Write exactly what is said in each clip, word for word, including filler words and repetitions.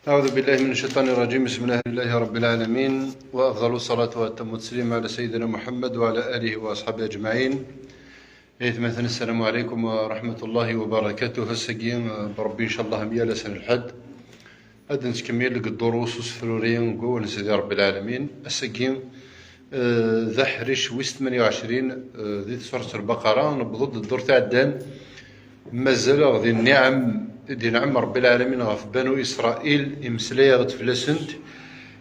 أعوذ بالله من الشيطان الرجيم. بسم الله، الحمد لله رب العالمين، وأفضل الصلاة وأتم التسليم على سيدنا محمد وعلى آله وأصحابه أجمعين. Aytmaten, السلام عليكم ورحمة الله وبركاته. Ass-agi, eh, Rebbi, إن شاء الله, myal ass n lḥedd. Ad nettkemmil deg ddurus usefruri deg wawal n Sidi Rebbi Lɛalamin. Ass-agi, eh, d aḥric wis tmanya u ɛecrin, eh, di surat Lbaqara, newweḍ-d ddurt iɛeddan. Mazal-aɣ di nniɛam i d-inɛem Rebbi Lɛalamin ɣef Banu Isṛayil, imeslay-aɣ-d fell-asent.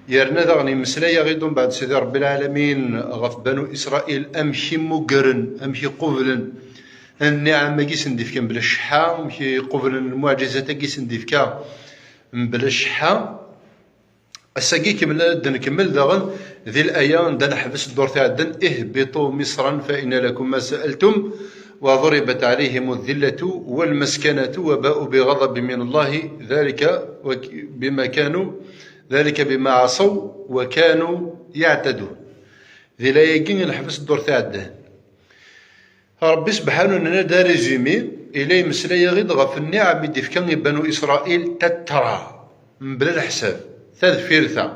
Yerna daɣen imeslay-aɣ-id umbeɛd Sidi Rebbi Lɛalamin ɣef Banu Isṛayil, amek i mmugren, amek i qublen nniɛam-agi i sen-d-ifka mebla cceḥḥa, amek i qublen lmuɛǧizat-agi i sen-d-ifka mebla cceḥḥa. Ass-agi kemmel-, ad d-nkemmel daɣen di laya anda neḥbes ddurt iɛeddan: اهبطوا مصرا فإن لكم ما سألتم وضربت عليهم الذلة والمسكنة وباءوا بغضب من الله ذلك وك-، بما كانوا، ذلك بما عصوا وكانوا يعتدون. Di laya-agi i neḥbes ddurt iɛeddan. Ṛebbi sebḥanu, nenna-d arezumi, ila imeslay-aɣ-id ɣef nniɛam i d-ifka i Banu Isṛayil, tattara, mebla leḥsab, tadfirt-a.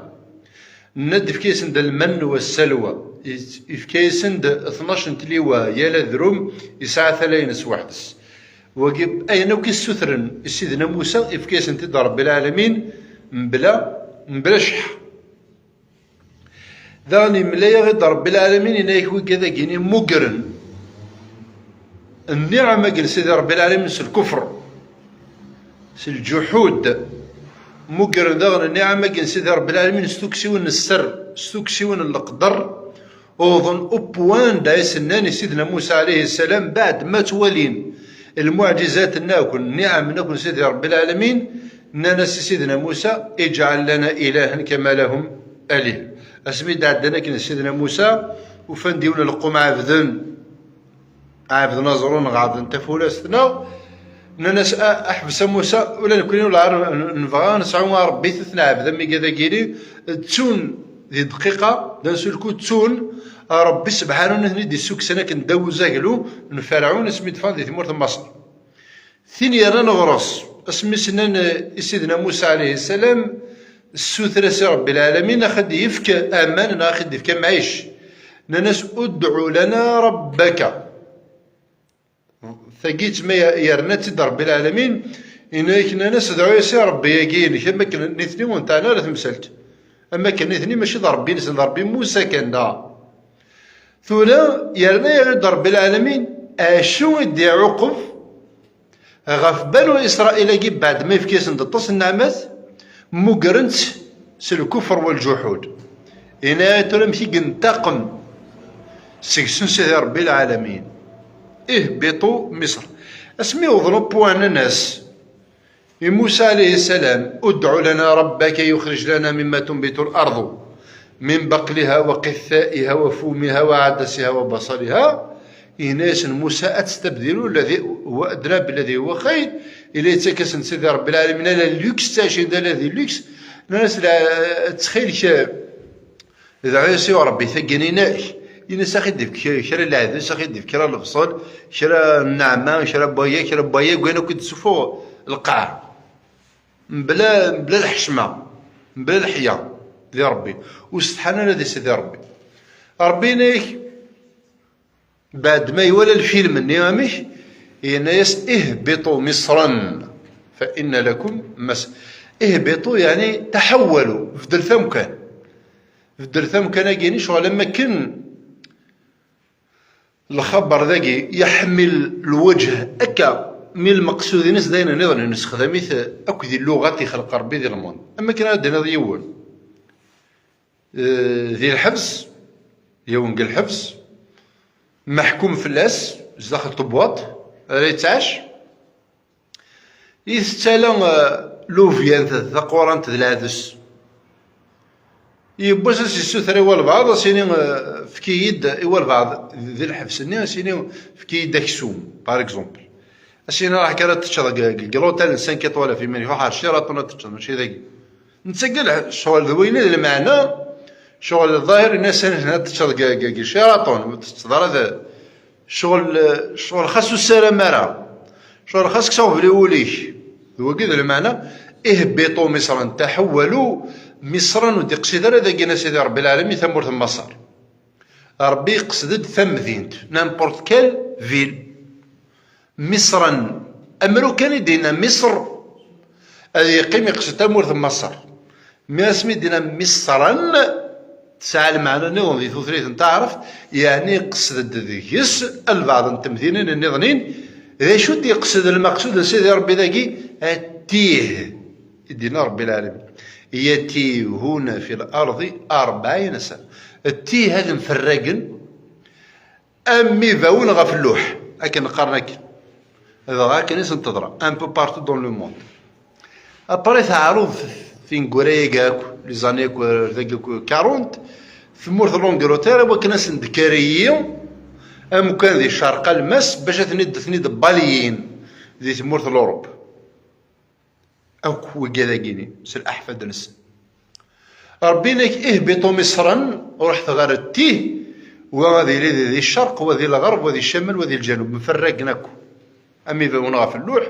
Nenna-d ifka-yasen-d lmann wa ssalwa, ifka-yasen-d tnac n tliwa, yal adrum yesɛa tala-ines weḥd-s. Wagi, ayen akk i ssutren i Sidna Musa, ifka-yasen-t-id Ṛebbi Lɛalamin, mebla, mebla cceḥḥa. Daɣen yemlay-aɣ-id Ṛebbi Lɛalamin, yenna-yak wigad-agi-ni mmugren nniɛam-agi n Sidi Ṛebbi Lɛalamin s lkufr, s lǧuḥud. Mmugren daɣen nniɛam-agi n Sidi Ṛebbi Lɛalamin s tuksiwin n sser, s tuksiwin n leqder. Uwḍen au point anda i s-nnan i Sidna Musa ɛalayhi ssalam, baɛd ma ttwalin lmuɛǧizat-nni akk, nniɛam-nni akk n Sidi Ṛebbi Lɛalamin, nnan-as i Sidna Musa: اجعل لنا إلها كما لهم آلهة. Asmi d-ɛeddan akken d Sidna Musa, ufan-d yiwen n lqum ɛebden, ɛebden aẓru neɣ ɛebden tafulast, neɣ nnan-as: "A, ḥbes a Musa, ula nekkni ur nebɣa ad nesɛu arebbi, ad t-neɛbed am wigad-agi-ni." Ttun di dqiqa, d'un seul coup ttun Ṛebbi sebḥanu i ten-id-issukksen akken ddaw uzaglu n Ferɛun asmi d-ffɣen di tmurt n Maṣer. Tin yernan ɣur-s, asmi s-nnan i Sidna Musa ɛalayhi ssalam: "Ssuter-as i Ṛebbi Lɛalamin ax-d-yefk aman neɣ ax-d-yefk amɛic." Nnan-as: "ادع لنا ربك." Tagi, tma yerna-tt-id Ṛebbi Lɛalamin, yenna-yak, nnan-as: "Dɛu-yas i Ṛebbi-agi-inek." Am wakken nitni ur nteɛna ara temsalt. Am wakken nitni mačči d Ṛebbi-nsen, d Ṛebbi Musa kan, daɣ. Tura, yerna-yaɣ-id Ṛebbi Lɛalamin, acu i d-iɛuqeb ɣef Banu Isṛayil-agi, baɛd ma yefka-yasen-d aṭas n nneɛmat, mmugren-tt s lkufr wa lǧuḥud. Yenna-yaɣ tura amek i yentaqem seg-sen Sidi Ṛebbi Lɛalamin: "اهبطوا مصر." Asmi wwḍen au point, nnan-as i Musa ɛalayhi ssalam: "ادع لنا ربك يخرج لنا مما تنبت الأرض من بقلها وقثائها وفومها وعدسها وبصلها." Yenna-yasen Musa: "أتستبدلون الذي هو أدنى بالذي هو خير." Ila yettak-asen Sidi Ṛebbi Lɛalamin ala luxe, ttɛicin d ala di luxe. Nnan-as: "La, ttxil-k, dɛu-yas i Ṛebbi, tagi-inek." Ini-as: "Ax-d-ifk kra n leɛdes, ax-d-ifk kra n lebṣel, kra n nneɛma, kra n waya, kra n waya, deg wayen akk i d-tessufuɣ lqaɛa." Mebla, mebla lḥecma, mebla leḥya di Ṛebbi. Ur setḥan ara di Sidi Ṛebbi. Ṛebbi yenna-yak, baɛd ma iwala lfilm-nni amek, yenna-yas: "اهبطوا مصرا فإن لكم ما س-، اهبطوا" yeɛni تحولوا, beddlet amkan. Beddlet amkan-agi-ni, ccɣel am wakken lxaber dagi yeḥmil lwejh akka, mi lmeqsud-ines d ayen nniḍen, nessexdam-it akk di lluɣat ixleq Ṛebbi di lmund. Am wakken ara d-tiniḍ yiwen, eh, di lḥebs, yiwen deg lḥebs, meḥkum fell-as, zdaxel tebwaṭ, ara yettɛac, itett ala, eh, lubyant taqurant d lɛedes. Yiwwas ad s-yessuter i walbeɛḍ, ad s-yini, eh, efk-iyi-d, i walbeɛḍ di lḥebs-nni, ad s-yini: "Efk-iyi-d aksum", par exemple. Ad s-yini: "Ruḥ kan ad teččeḍ deg, deg, deg l'hôtel n cinq étoiles ɣef yiman-ik, ruḥ ar Sheraton ad teččeḍ, mačči dagi." Netta deg lḥ-, ccɣel d wayen i d lmeɛna, ccɣel ḍahir, ini-as ad teččeḍ deg, deg, deg Sheraton, ur tettetteḍ ara d, ccɣel, ccɣel xas ur ssaram ara, ccɣel xas kkes aɣbel i wul-ik, d wagi d lmeɛna. Ihbiṭu Misran, taḥewwalu Misran, ur d-iqsid ara dagi, a Sidi Ṛebbi Lɛalamin, tamurt n Maṣer. Ṛebbi iqsed-d tamdint, n'importe quelle ville. Misran, amru kan i d-yenna Misr, ad yeqqim iqsed tamurt n Maṣer. Mi asmi d-yenna Misran, tesɛa lmeɛna nniḍen di tutlayt n taɛrabt, yeɛni iqsed-d deg-s albaɛḍ n temdinin nniḍnin. D acu d-iqsed lmeqsud n Sidi Ṛebbi dagi? Attih, i d-yenna Ṛebbi Lɛalamin, yatihuna fi l-arḍi arbaɛina sana. Attih, ad mferragen am ibawen ɣef lluḥ, akken qqaren akken. Dɣa akken i sen-teḍra, un peu partout dans le monde. Après teɛreḍ tineggura-agi akk, les années akk, dagi akk quarante, tmurt n l'Angleterre, i wakken ad sen-d-kariyi amkan di Ccerq Almas, bac ad ten-id-, ten-id-balyin di tmurt n l'Europe. Akk wigad-agi-ni, s leḥfad-nsen. Ṛebbi yenna-k, ihbiṭu Misran, ruḥet ɣer Ttih, wa ad yili di, di ccerq, wa di lɣerb, wa di ccamal, wa di lǧanub, mferragen akk. Am ibawen ɣef lluḥ,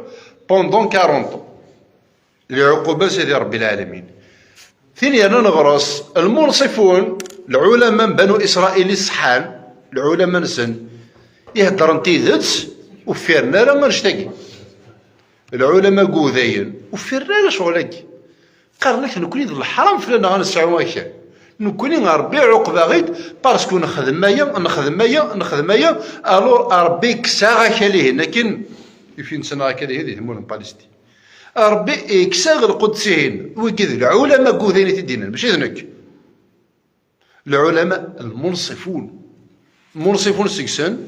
pendant quarante ans. Lɛuquba n Sidi Ṛebbi Lɛalamin. Tin yernan ɣer-s, lmunṣifun, lɛulama n Banu Isṛayil iṣeḥḥan, lɛulama-nsen, iheddren tidet, ur ffiren ara annect-agi. Lɛulama n wudayen, ur ffiren ara ccɣel-agi. Qqaren-ak, nekkni d leḥram fell-aneɣ ad nesɛu akal. Nekkni Ṛebbi iɛuqeb-aɣ-id parce que nexdem aya, nexdem aya, nexdem aya, alors Ṛebbi yekkes-aɣ akal-ihin, akken i fi-nsen akal-ihin di tmurt n Palestin. Ṛebbi yekkes-aɣ lquds-ihin, wigi d lɛulama n wudayen i t-id-yennan, mačči d nekk. Lɛulama, lmunṣifun. Lmunṣifun seg-sen,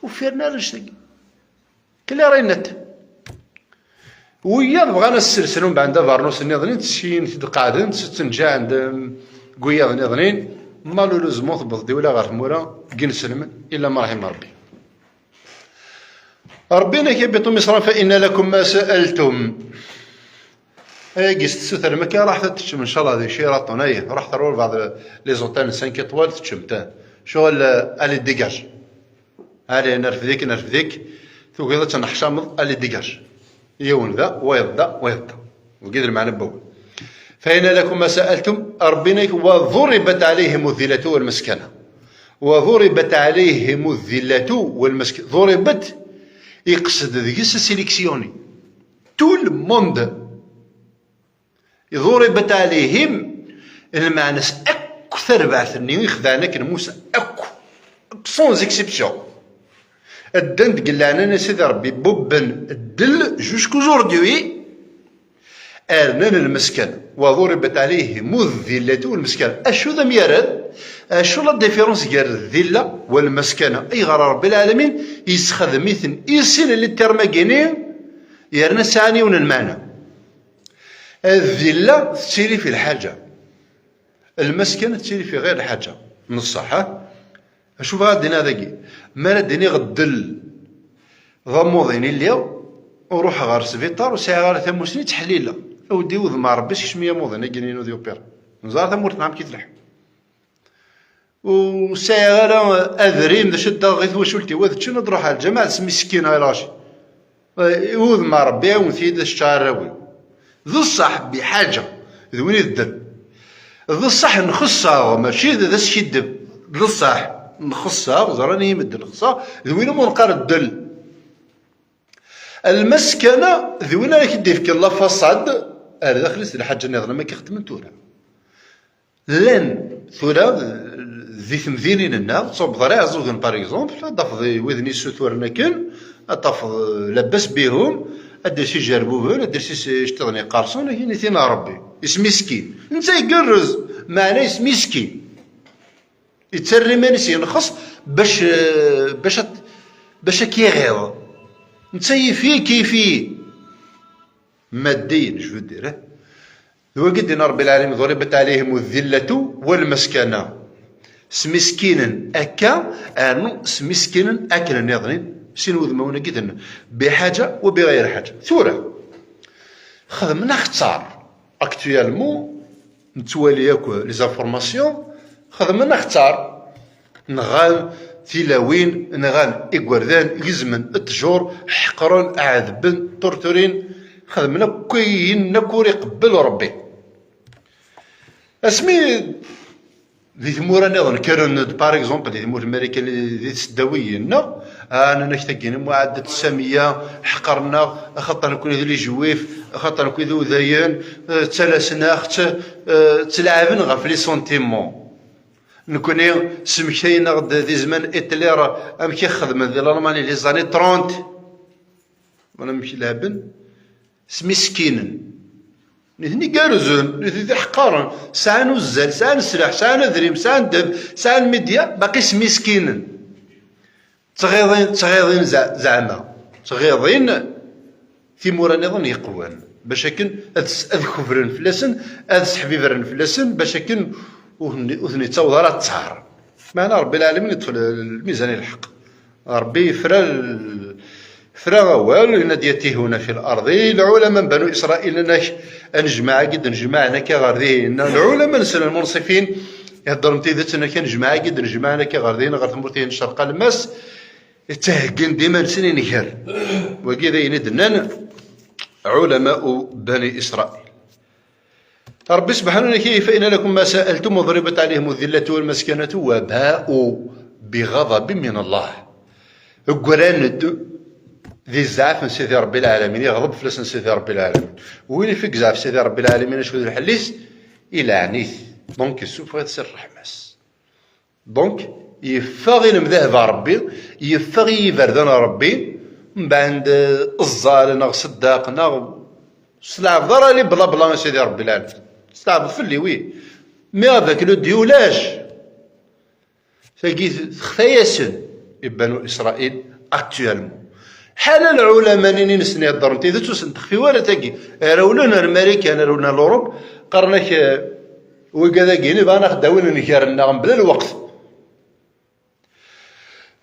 ur ffiren ara annect-agi. Clair et net. Wiyaḍ bɣan ad sselsen umbeɛd abernus nniḍen, ttceyyin-t-id qeɛden, ttenǧaɛen-d, em, deg wiyaḍ nniḍen, malheureusement tewweḍ-d ula ɣer tmura n yinselmen, illa ma raḥim Ṛebbi. Ṛebbi yenna-k, ihbiṭu Misran fa inna lakum ma sa'altum. Ayagi s tessutrem akka, ruḥet ad teččem, ncallah, di Sheraton, ay, ruḥet ar walbeɛḍ les hôtels cinq étoiles, teččem, ta. Ccɣel, eh, allez, dégage. Allez, nerfed-ik, nerfed-ik. Tugiḍ ad tenneḥcameḍ, allez, dégage. Yiwen da, wayeḍ da, wayeḍ da. Wagi d lmeɛna n wawal. Fa inna lakum ma sa'altum, Ṛebbi yenna-k, wa ḍuribat ɛalayhim ddillatu wal maskana. Wa ḍuribat ɛalayhim ddillatu wal maskana. Ḍuribat, iqsed deg-s sélectionné. Tout le monde. Ḍuribat ɛalayhim, lmeɛna-s akk tarbaɛt-nni i xedɛen akken Musa, akk, sans exception. Ddan deg leɛnana n Sidi Ṛebbi, bubben ddel jusqu'aujourd'hui, rnan lmeskana. Wa ḍuribat ɛalayhim ddillatu wal maskana. Acu d amyarad? Acu la différence gar ddilla wal maskana? Ayɣer Ṛebbi lɛalamin yessexdem-iten i sin n les termes-agi-ni, yerna sɛan yiwen n lmeɛna? Ddilla tettili fi lḥaǧa. Lmaskana tettili fi ɣir lḥaǧa. N ṣṣeḥ, ha? Acu bɣiɣ ad d-iniɣ dagi? Mi ara d-iniɣ ddel d amuḍin i lliɣ, ur ruḥeɣ ɣer sbiṭar, ur sɛiɣ ara tamusni, ttḥellileɣ. Awdi udem n Ṛebbi, sekcem-iyi amuḍin-agi-inu di upira. Neẓra tamurt n ɛemki telḥa. Ur sɛiɣ ara adrim d acu ad d-aɣeɣ i twacult-iw ad ččen, ad ruḥeɣ ɣer lǧameɛ ad smiskineɣ i lɣaci. Eh, udem n Ṛebbi, awimt-iyi-d ad ččeɣ arraw-iw. D ṣṣeḥ, biḥaǧa, d win i d ddel. D ṣṣeḥ, nxeṣṣaɣ, mačči d, d askiddeb. D ṣṣeḥ, nxeṣṣaɣ, ẓran-iyi medden xeṣṣaɣ, d win umi neqqar ddel. Lmaskana d win ara k-d-ifken la façade ar daxel-is d lḥaǧa nniḍen am akka xeddmen tura. Llan tura di temdinin-nneɣ, ttubḍer Iɛeẓẓugen, par exemple, ad d-tafeḍ widen yessuturen akken, ad tafeḍ labas bihum, ad d-as ijerbuben, ad d-as iceṭṭiḍen iqerṣen, akin i tin n Ṛebbi. Ismiskin. Netta igerrez, meɛna ismiskin. Yettarra iman-is yenxeṣ bac, bac ad, bac ad k-iɣiḍ. Netta yif-ik, yif-iyi. Maddiyen, je veux dire, eh? D wagi d-yenna Ṛebbi lɛalamin, ḍuribat ɛalayhim ddillatu wal maskana. Smiskinen akka, rnu smiskinen akken nniḍen, sin wudmawen-agi d-, biḥaǧa wa biɣayr ḥaǧa. Tura, xedmen axeṭṭar. Actuellement, nettwali akk les informations, xedmen axeṭṭar. Nɣan tilawin, nɣan igerdan, gezmen ttjur, ḥeqren, ɛedben, torturin, Xedmen akk ayen akk ur iqebbel Rebbi. Asmi di tmura nniḍen kkren-d, par exemple, di tmurt n Marikan, di tseddawiyin-nneɣ, ah, nnan-ak tagi n Muɛadded Samiya, ḥeqren-aɣ, axaṭer nekkni d les juifs, axaṭer nekkni d udayen, eh, ttalasen-aɣ, tt-, eh, ttlaɛben ɣef les sentiments. Nekkni smektayen-aɣ-d di zzman Hitler amek i xedmen di Lalman les années trente. Wala amek lɛeben? Smiskinen. Nitni gerrzen, nitni d iḥeqqaren, sɛan uzzal, sɛan sslaḥ, sɛan adrim, sɛan ddheb, sɛan lmidya, baqi smiskinen. Ttɣiḍin, ttɣiḍin ze-, zeɛma. Ttɣiḍin timura nniḍen yeqwan. Bac akken ad s-, ad kebren fell-asen, ad seḥbibren fell-asen, bac akken ur ten-, ur ten-yettaweḍ ara ttar. Meɛna Rebbi lɛalamin yeṭṭef l-, lmizan i lḥeqq. Rebbi yefra l-, yefra awal, yenna-d: "Yatihuna fil ardi." Lɛulama n Banu Isṛayil nnan-ak: "Ad nejmeɛ agi d-nejmeɛen akka ɣer dihin." Lɛulama-nsen lmunṣifin iheddren tidet, nnan-ak: "Ad nejmeɛ agi d-nejmeɛen akka ɣer dihin, ɣer tmurt-ihin n Ccerq Alemmas." Ttaheggan-d iman-nsen i nnger. Wagi d ayen i d-nnan ɛulama'u Bani Isṛayil. Ṛebbi subḥanahu wa taɛala: "Fa in lakum ma sa'altum wa duribat alayhim dhillatu wal maskanatu wa ba'u bi ghadabin min Allah." Ggran-d di zzɛaf n Sidi Ṛebbi lɛalamin, yeɣḍeb fell-asen Sidi Ṛebbi lɛalamin. Win ifuk zzɛaf Sidi Ṛebbi lɛalamin, acu d lḥell-is? Ilɛen-it. Donc, yessufeɣ-it si ṛṛeḥma-s. Donc, yeffeɣ i lemdehba Ṛebbi, yeffeɣ i yiberdan Ṛebbi, mbeɛd, eh, ẓẓal neɣ ṣeddaq neɣ s leɛbed ara li bla bla a Sidi Ṛebbi lɛalamin. S leɛbed fell-i, wi. Mais avec le Dieu ulac. Tagi texta-yasen i Banu Isṛayil actuellement. Ḥala lɛulama-nni-nsen iheddren tidet ur sen-texfi wara tagi. Rewlen ar Marikan, rewlen ar Lurup, qqaren-ak, eh, wigad-agi-nni bɣan ad aɣ-d-awin nnger-nneɣ mebla lweqt.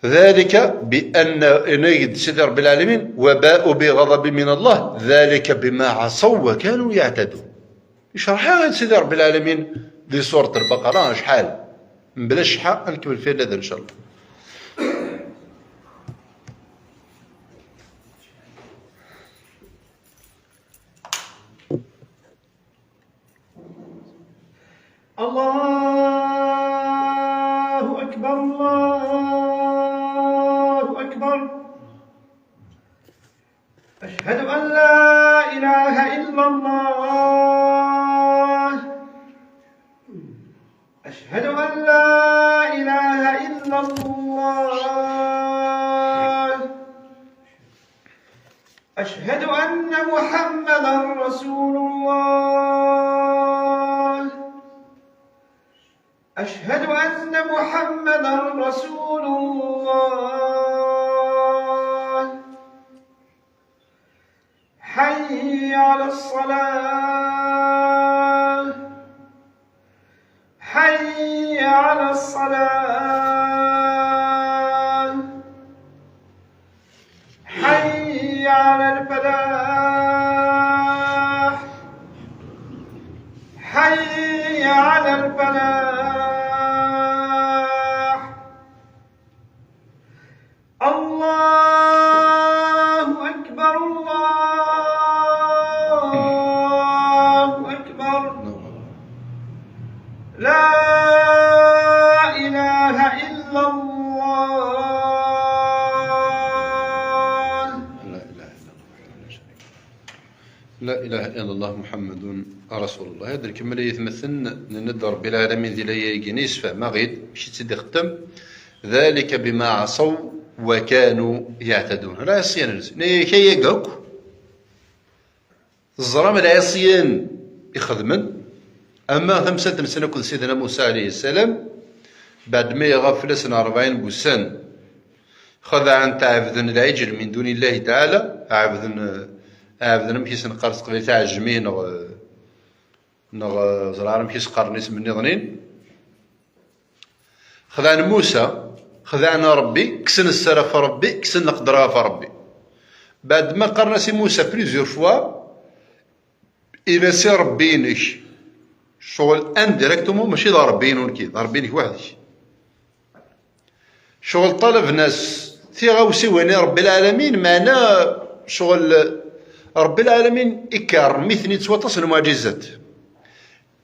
ذلك بأن, yenna-ak-d Sidi Ṛebbi lɛalamin, وباءوا بغضب من الله، ذلك بما عصوا وكانوا يعتدون. Icerḥ-aɣ-d Sidi Ṛebbi lɛalamin di surat Lbaqara acḥal. Mebla cceḥḥa, ad nkemmel fell-as, ncallah. الله أكبر، الله أكبر. أشهد أن لا إله إلا الله. أشهد أن لا إله إلا الله. أشهد أن محمدا رسول الله. أشهد أن محمدا رسول الله. حي على الصلاة. حي على الصلاة. حي على الفلاح. حي على الفلاح. الله أكبر، الله أكبر. لا إله إلا الله. لا إله إلا الله. لا إله إلا الله محمد رسول الله. Ad nkemmel ayetmaten, nenna-d Ṛebbi lɛalamin di laya-agi-nni yessefhem-aɣ-id amek i tt-id-ixeddem. ذلك بما عصوا وكانوا يعتدون. Lɛiṣyan-nsen, nna-yak ayagi akk. Teẓram lɛiṣyan i xedmen? Ama tamsalt-nsen akked Sidna Musa ɛalayhi ssalam, beɛd ma iɣab fell-asen ṛebɛin n wussan, xedɛen-t, ɛebden lɛiǧel min duni Llahi taɛala, ɛebden, ɛebden amek i sen-qqaren s teqbaylit, aɛejmi neɣ, neɣ, ẓriɣ ara amek i s-qqaren isem nniḍen. Xedɛen Musa, xedɛen Ṛebbi, kksen sser ɣef Ṛebbi, kksen leqder ɣef Ṛebbi. Beɛd ma qqaren-as i Musa plusieurs fois, ini-as i Ṛebbi-inek, ccɣel indirectement, mačči d Ṛebbi-inu nekki, d Ṛebbi-inek weḥd-k. Ccɣel ṭalaben-as tiɣawsiwin i Ṛebbi lɛalamin, meɛna ccɣel Ṛebbi lɛalamin ikerrem-iten-id s waṭas n lmuɛǧizat.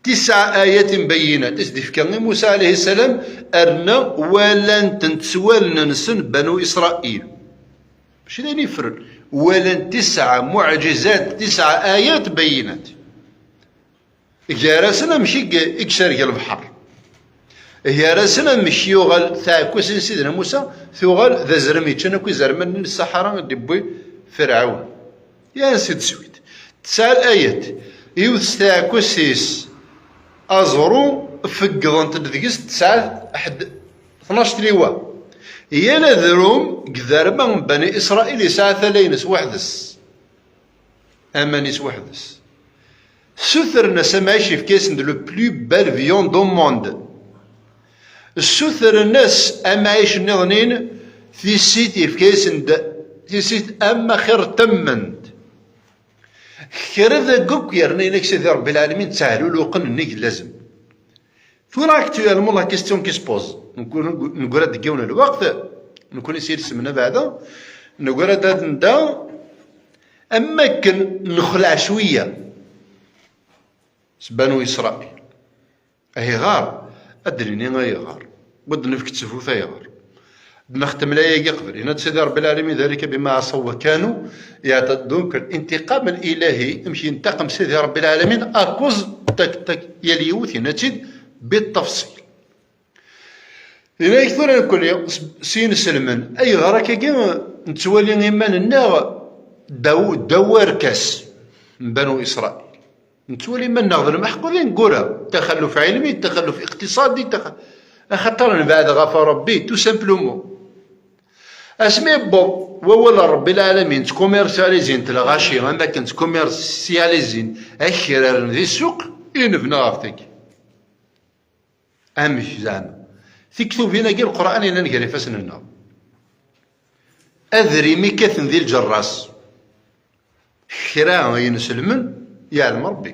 Tisɛa ayatin bayyinat i s-d-ifka i Musa ɛalayhi ssalam, rna walan-tent s wallen-nsen Banu Isṛayil. Mačči d ayen yeffren. Walan tisɛa muɛǧizat, tisɛa ayat bayyinat. Gar-asen amek i g-, i icerreg lebḥer. Gar-asen amek yuɣal taɛekkazt n Sidna Musa, tuɣal d azrem yeččan akk izerman n Saḥara i d-yewwi Ferɛun. Et ainsi de suite. Tesɛa ayat. Yiwet s taɛekkazt-is aẓru, feggḍent-d deg-s tesɛa ḥed tnac tliwa. Yal adrum deg iderma n Bani Isṛayil yesɛa tala-ines weḥd-s. Aman-is weḥd-s. Ssutren-as amɛic, yefka-yasen-d le plus belle viande au monde. Ssutren-as amɛic nniḍen-in, tissit, yefka-yasen-d tissit am axir n tammant. Kra deg akk yerna inek Sidi Ṛebbi lɛalamin ttɛelluqen nnig lazem. Tura, actuellement, la question qui se pose, negra-d deg yiwen n lweqt, nekkni s yilsem n abeɛda, negra-d ad nda am akken nexleɛ cwiya s Banu Isṛayil. Ayɣer? Ad d-nini ayɣer. Ad d-nefk ttbut ayɣer. Nextem layagi qbel. Yenna-d Sidi Ṛebbi lɛalamin, ذلك بما عصوا وكانوا يعتدون. Donc, الانتقام الإلهي, amek yentaqem Sidi Ṛebbi lɛalamin, akkuẓ tak, tak, yal yiwet yenna-tt-id بالتفصيل. Yenna-yak tura nekkni s, s yinselmen, ayɣer akkagi nettwali iman-nneɣ ddaw, ddaw warkas n Banu Isṛayil? Nettwali iman-nneɣ d lmeḥqul ineggura, taxalluf ɛilmi, taxalluf iqtiṣadi, taxa-, axaṭer nebɛed ɣef Ṛebbi, tout simplement. Asmi yewweḍ wawal n Ṛebbi lɛalamin, ttkumirsyalizint lɣaci, am akken ttkumirsyalizin akraren di ssuq, i nebna ɣef tagi. Amek zeɛma? Tiktubin-agi n Leqran yellan gar ifassen-nneɣ. Adrim i kkaten di lǧerras. Kra n yinselmen, yeɛlem Ṛebbi.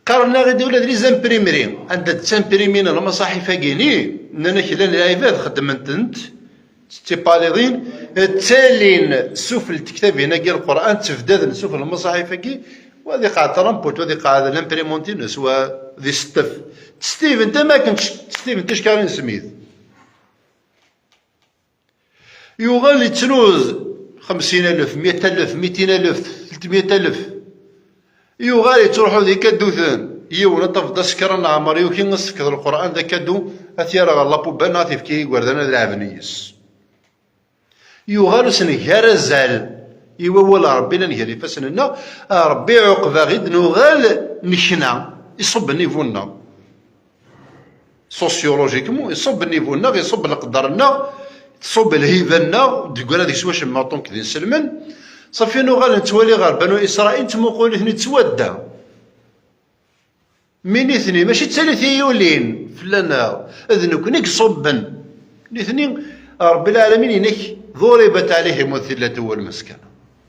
Qqaren-aɣ-id ula d les imprimeries, anda d-ttimprimin lmaṣaḥif-agi-ni, nnan-ak llan lɛibad xeddmen-tent, d tipaliḍin, ttalin sufell tektabin-agi n Leqran, ttebdaden sufell lmaṣaḥif-agi, wa ad iqeɛɛed taramput, wa ad iqeɛɛed l'imprimante-ines, wa ad iseṭṭef. Ttestivent am akken ttestivent tickarin n Smith. Yuɣal yettluz xemsin alef, miṭ alef, mitin alef, tletmya alef. Yuɣal yettruḥu di kaduten. Yiwen ad tafeḍ d asekran n Ɛmer yuki ad s-tefkeḍ Lqur'an d akadu, ad t-yerr ɣer la poubelle neɣ ad t-yefk i yigerdan ad leɛben yis. Yuɣal ur s-neggar azal i wawal n Ṛebbi llan gar ifassen-nneɣ. A Ṛebbi ɛuqeb-aɣ-id, nuɣal nekna, iṣubb niveau-nneɣ. Sociologiquement, iṣubb niveau-nneɣ, iṣubb leqder-nneɣ, tṣubb lhiba-nneɣ, ur d-yeggra deg-s wacemma en tant que d inselmen. Ṣafi nuɣal nettwali ɣer Banu Isṛayil, nettmuqul-iten-id s wadda. Mi nitni, mačči d talit i yulin fell-aneɣ, d nekkni i iṣubben. Nitni, Ṛebbi lɛalamin inek, ضربت عليهم الذلة والمسكنة.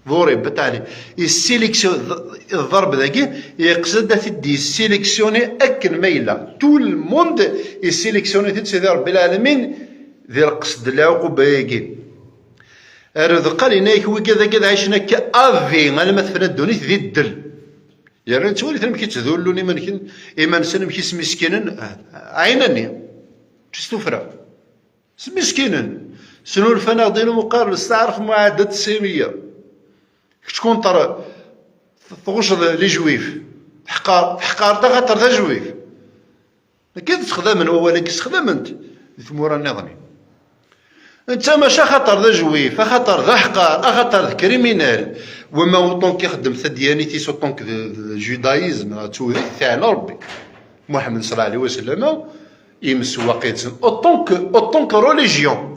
ضربت عليهم. Yessileksyun, ḍ-, ḍḍerb dagi, yeqsed ad t-id-yessileksyuni akken ma yella. Tout le monde yessileksyuni-t-id Sidi Ṛebbi lɛalamin di lqesd n lɛuquba-agi. Ar udeqqal yenna-yak wigad-agi ad ɛicen akka à vie, alamma tefna ddunit di ddel. Yerna nettwali-ten amek i ttdullun iman-, iman-nsen, amek i smiskinen, ɛinani, či s tuffra. Smiskinen. Snulfan-aɣ-d ilmeqqar, nesteɛref muɛahadat simiya. Kečč contre, tɣucceḍ les juifs. Teḥqar, teḥqareḍ axaṭer d ajuif. Nekk i d-ssexdamen wawal-agi, ssexdamen-t di tmura nniḍen. Netta mačči axaṭer d ajuif, axaṭer d aḥqar, axaṭer d criminel. Wama autant k-ixeddem tadyanit-is, autant que d, d judaïsme, neɣ d tudert, teɛna Ṛebbi. Muḥemmed ṣalla Llahu ɛalayhi wa sallam, imsewwaq yid-sen, autant que, autant que religion.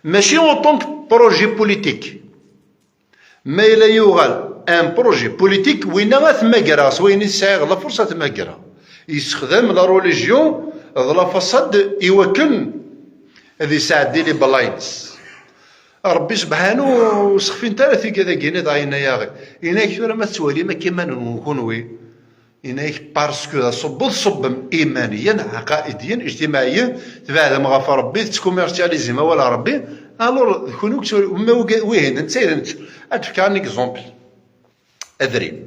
Mačči autant que projet politique. Ma yella yuɣal un projet politique, winna ad t-mmagreɣ s wayen i sɛiɣ la force ad t-mmagreɣ. Yessexdam la religion d la façade i wakken ad yesɛeddi les plans-ines. Ṛebbi sebḥanu ur sexfint ara tigad-agi-nni dɣa yenna-yaɣ, yenna-yak tura ma tettwalim akka iman-nwen kunwi, yenna-yak parce que aṣubbeḍ ṣubbem imaniyen, ɛaqaidiyen, ijtimaɛiyen, tbeɛdem ɣef Ṛebbi, tettkumirsyalizim awal n Ṛebbi, Alors d kunwi i yettwali, ma wihin d netta i d netta. Ad d-fkeɣ un exemple. Adrim.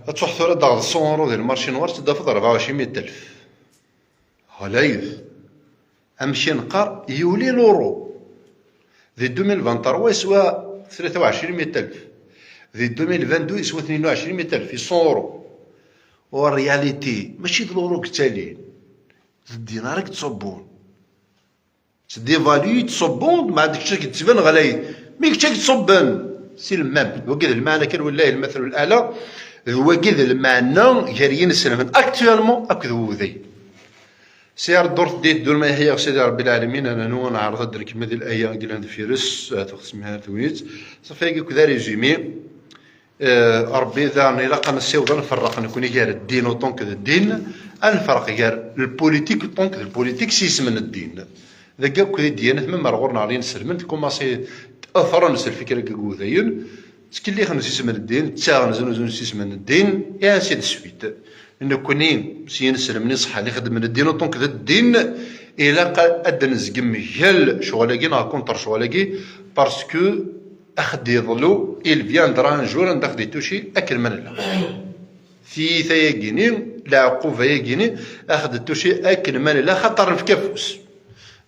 Ad truḥ tura ad d-taɣeḍ cent euros di lmarci noir, ad tt-id-tafeḍ rebɛa u ɛecrin meyya alef. Ɣlayet. Amek i neqqar, yuli l'euro. Di deux mille vingt-trois yeswa tlata u ɛecrin meyya alef. Di deux mille vingt-deux yeswa tnin u ɛecrin meyya alef, i cent euros. En réalité, mačči d l'euro i yettalin. D dinar i yettṣubbun. Tettdivalu, yettṣubbu, ma d kečč ad k-d-tban ɣlayet. Mi kečč ad k-d-ṣubben, c'est le même. Wagi d lmeɛna kan, wallaahi lmathal lɛala, d wagi d lmeɛna gar yinselmen actuellement akked wuday. Si ar ddurt di ddurma iḥya Sidi Rebbi Lɛalamin, ad nanu ad neɛreḍ ad d-nekmel di laya i yellan deffir-s, ah, tuɣ tesmiḥ ar tegnit. Ṣafi agi akked arezumi. Eh, Rebbi daɣen ilaq ad nessiweḍ ad nferreq nekni gar ddin uṭṭun d ddin, ad nferreq gar lpulitik uṭṭun d lpulitik s yisem n ddin. Dagi akk di dyanat, même ar ɣur-neɣ ar yinselmen, tkumaṣi ttafren s lfikra n wudayen, ttkellixen s yisem n ddin, ttaɣen, znuzun s yisem n ddin, et ainsi de suite. Nekni s yinselmen iṣeḥḥan ixeddmen ddin uṭṭun d ddin, ilaq ad d-nezgem gal ccɣel-agi neɣ contre ccɣel-agi, parce que Ax-d-yeḍlu, il viendra un jour anda ax-d-ittuci akken ma nella. Tiyita-yagini, leɛquba-yagini, ax-d-ittuci akken ma nella, xaṭer nefka afus.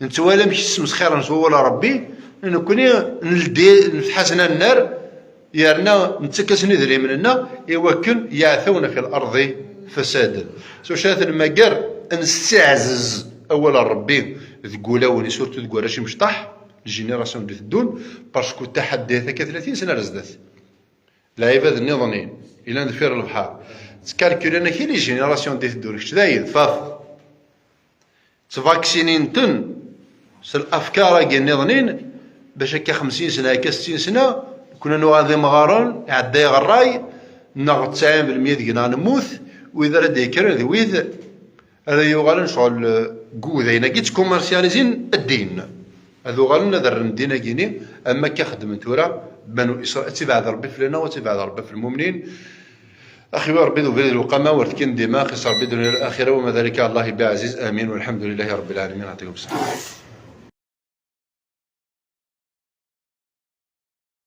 Nettwali amek i ssmesxiren s wawal n Rebbi, nekni neldi, nefḥasen annar, yerna nettak-asen idrimen-nneɣ i wakken yeɛtawna fi l-arḍi fasaden. S wacu ara t-nemmager? Ad nessiɛzez awal n Rebbi deg wulawen, surtout deg warrac imecṭaḥ, génération d-iteddun, parce que taḥaddayt akka tlatin sna ar zdat. Lɛibad nniḍen-in, ilan deffir lebḥer. Ttkalkulen akk les générations d-iteddun, kečč dayen, tfaf. Ttvaksinin-ten s lafkar-agi nniḍen-in, bac akka xemsin sna, akka settin sna, nekni ad nuɣal d imɣaren, iɛedda-yaɣ ṛṛay, neɣ tesɛin belmya deg-neɣ nemmut, wid ara d-yekkren d wid ara yuɣalen ccɣel, eh, deg wudayen-agi ttkumersyalizin ddin. Ad uɣalen ad rren ddin-agi-ni, am akka xeddmen tura Banu Isra-, ad tibɛed Rebbi fell-aneɣ, ad tibɛed Rebbi f lmumnin. Axi wa Rebbi d ubrid lewqama, wer tekkin dima, axi s Rebbi dunya l-axira, wa ma dhalika ɛala Llahi bi ɛziz, amin, walḥemdu lillahi Rebbi lɛalamin, ɛṭikum ṣṣeḥḥa.